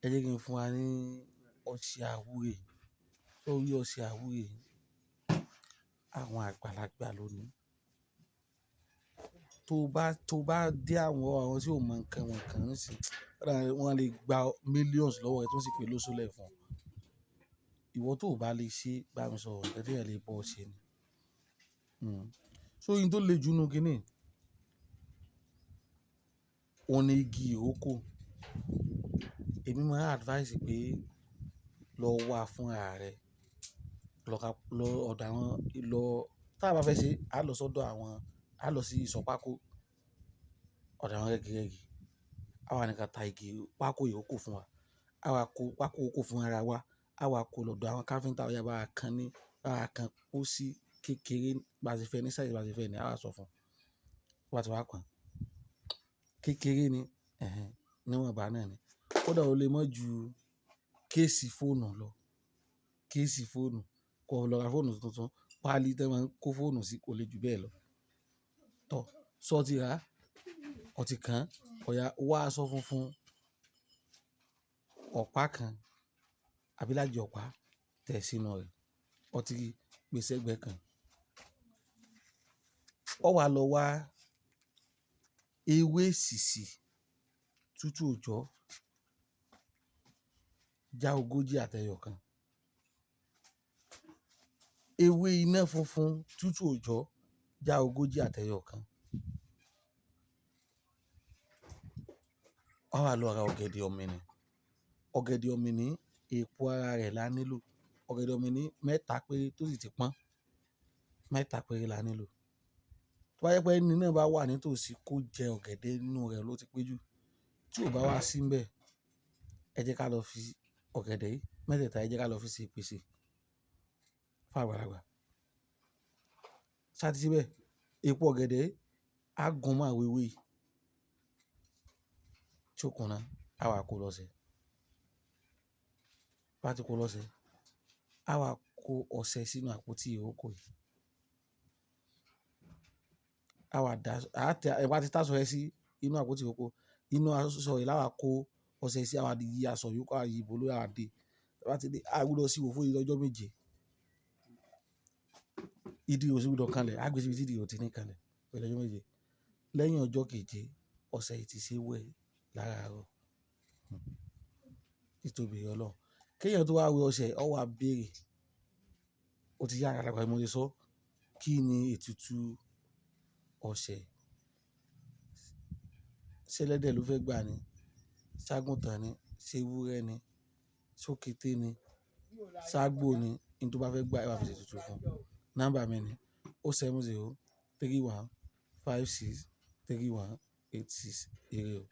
Ẹ jẹ́ kí n fún wa ní ọṣẹ àwúre. Sórí ọṣẹ àwúre, àwọn àgbàlagbà ló ní. Tó bá dé àwọn tí ò mọ nǹkan wọn kan nísìnyí, wọ́n lè gba millions lọ́wọ́ ẹ tó sì pé lóṣù lẹ̀ fún ọ. Ìwọ tó ò bá lè ṣe, bá mi sọ̀rọ̀, ǹkan tí èèyàn lè bọ́ ọ ṣe ni. So ohun tó le jù nínú kíní, òun ni igi ìrókò. Èmi máa advise pé lọ wá fún ara rẹ. Lọ ká, lọ ọ̀dọ̀ àwọn, lọ, tí a bá fẹ́ ṣe, a lọ sọ́dọ̀ àwọn, a lọ sí ìsọ̀ pákó, ọ̀dọ̀ àwọn rẹ́girẹ́gi. A wà ní ká ta igi pákó ìrókò fún wa. A wá kó pákó ìrókò fún ara wa. A wá kó lọ ọ̀dọ̀ àwọn carpenter, ó yá bá wa kan ní, bá wa kan kó sí kékeré bá ṣe fẹ́ ní size bá ṣe fẹ́ ní, a wá sọ fún un. Bá ti wá kan. Kékeré ni, ẹ̀hẹn, níwọ̀nba náà ni. Kódà ó lè mọ́ ju case fóònù lọ. Case fóònù. Kó lọ ra fóònù tuntun, páálí tí wọ́n máa ń kó fóònù sí kò lè ju bẹ́ẹ̀ lọ. Tọ́, sọ ti rà, ọ ti kàn, ọ̀yá wá aṣọ funfun, ọ̀pá kan, àbí láji ọ̀pá tẹ̀ sínú rẹ̀. Ọ ti rí, gbé sẹ́gbẹ̀ kan. Ọ wá lọ wá ewé èsìsì tútù òjọ́, já ogójì àtẹyọ kan. Ewé iná funfun tútù òjọ́, já ogójì àtẹyọ kan. Ọ wá lọ ra ọ̀gẹ̀dẹ̀ ọ̀mìnì. Ọ̀gẹ̀dẹ̀ ọ̀mìnì, èpo ara rẹ̀ la nílò. Ọ̀gẹ̀dẹ̀ ọ̀mìnì mẹ́ta péré tó sì ti pọ́n. Mẹ́ta péré la nílò. Tó bá jẹ́ pé ẹni náà bá wà nítòsí kó jẹ ọ̀gẹ̀dẹ̀ inú rẹ̀ ló ti pé jù. Tí ò bá wá síbẹ̀, ẹ jẹ́ ká lọ fi ọ̀gẹ̀dẹ̀ yìí mẹ́tẹ̀ẹ̀ta, ẹ jẹ́ ká lọ fi ṣe ìpèsè fún àgbàlagbà. Ṣá ti síbẹ̀, epo ọ̀gẹ̀dẹ̀ á gún mọ́ àwọn ewé yìí tí ó kúnná, a wá kó lọ ṣe. Bá ti kó lọ ṣe, a wá kó ọṣẹ sínú àpótí ìrókò yìí. A wá dá, a tẹ, ẹ bá ti tá aṣọ ẹ sí inú àpótí ìrókò, inú aṣọ yìí la wá kó ọṣẹ sí, a wá yí aṣọ yòókù, a yí ìbò lórí, a wá dé. Bá ti dé, a gbọdọ̀ sí wò fún ọjọ́ méje. Ìdí ò sì gbọdọ̀ kanlẹ̀, a gbé síbi tí ìdí ò tí ní kanlẹ̀ pẹ̀lú ọjọ́ méje. Lẹ́yìn ọjọ́ keje, ọṣẹ yìí ti ṣe wẹ̀ lára àárọ̀. Títóbi Ọlọ́run. Kí èèyàn tó wá wẹ ọṣẹ, ó wá béèrè. Ó ti yá àgbàlagbà bí mo ṣe sọ. Kí ni ètùtù ọṣẹ? Ṣé ẹlẹ́dẹ̀ ló fẹ́ gbà ni? Ṣágùntàn ni? Ṣé ewúrẹ́ ni? Ṣókété ni? Ṣágbó ni? Ohun tó bá fẹ́ gbà, ẹ wá fi ṣe ètùtù fún un. Nọ́mbà mi ni 070 31 56 31 86. Ire o.